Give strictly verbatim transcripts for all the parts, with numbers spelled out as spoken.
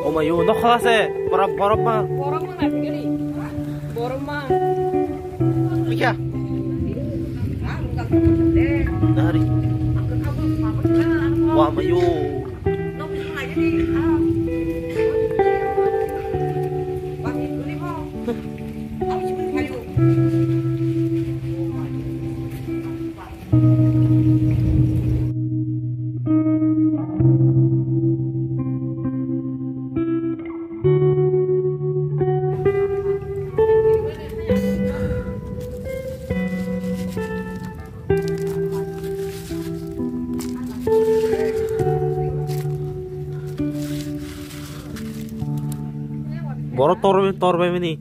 Oma yo, no khala se, borok, borok ma. Borok ma na gari. Borok ma. Iya. Dari. Wah, mayo. Borok tor, tor bai mani.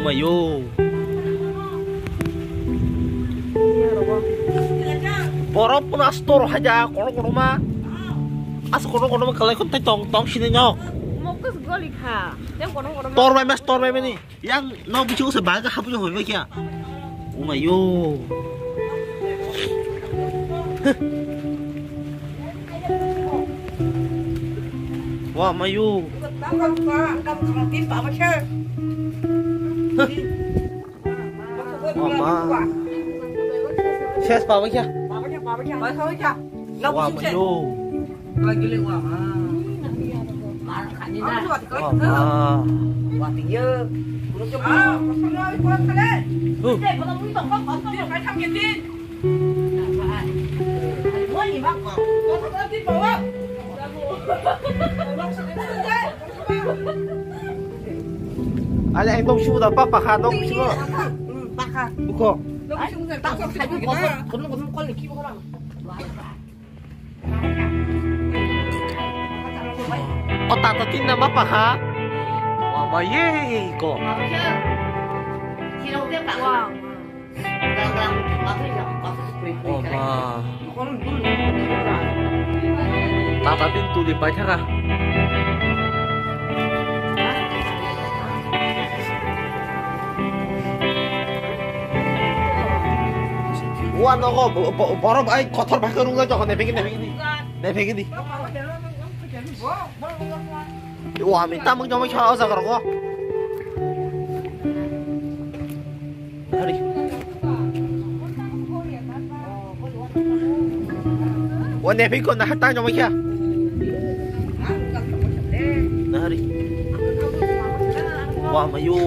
Umayo. Borok pono astor haja kono kono ma. As kono kono ma kalai kon tai tong tong sini no. Mokus goli kha. Yang kono kono ma. Tor bai mas tor bai mani. Yang no bichu se baga hapu yo hoi kya. Umayo. Wah, mayo. Mama. Ses papa kya? Wah, mayo. Wah, ma. Huh. Ale, ang dong sibo da, pa, pakha, dong sibo. Pakha. Buko. Ai, pakha, pakha, pakha. O tata tinna ma pakha. Wama ye ko. Wama. Tata tin tuli paithaka. Wa nogo bo-, bo-, borok ai kothor bai kwrwngwi tongkha, nephegwi, nephegwi. Nephegwi di. Wa, mi tamung jomoi kha o jaga rogo. Hari. Wa, nephegwi ko na tang jomoi kha. Na hari. Wa, mayo.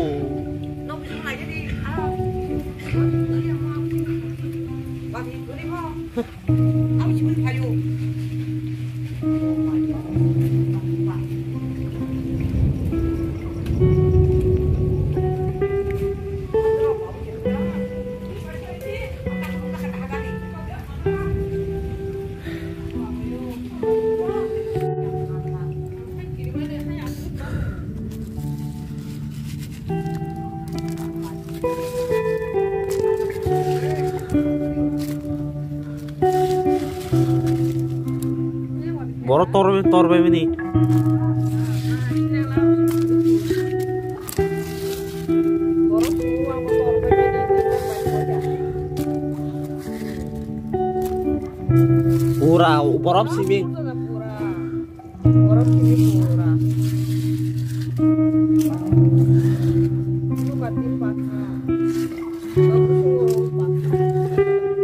Borok tor, tor bai mani. Pura borok simi. Borok simi pura. Luka tin pakha.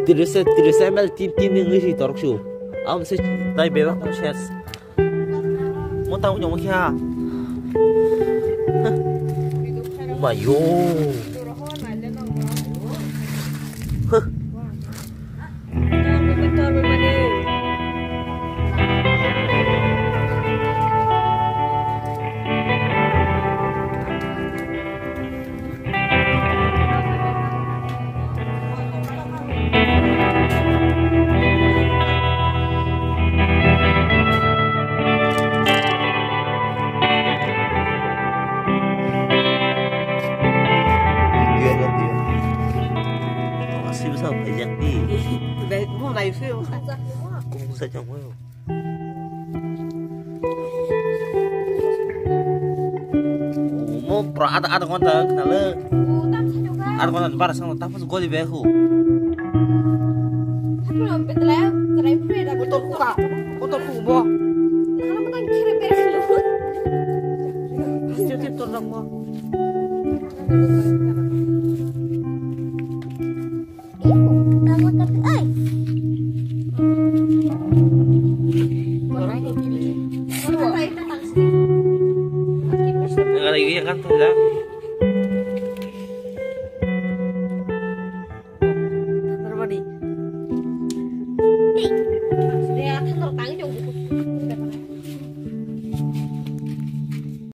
Tiris, tiris M L tin, tin wngwi si torok su. Am se tai bebak tong ses. Mo tang nyong kya. Mayo. Sibsa paijak di. Kumsa jang mo. Mo pra ada ada konta khnale. Ada konta bara sang tapos goli be hu. Kotor kuka, kotor kubo.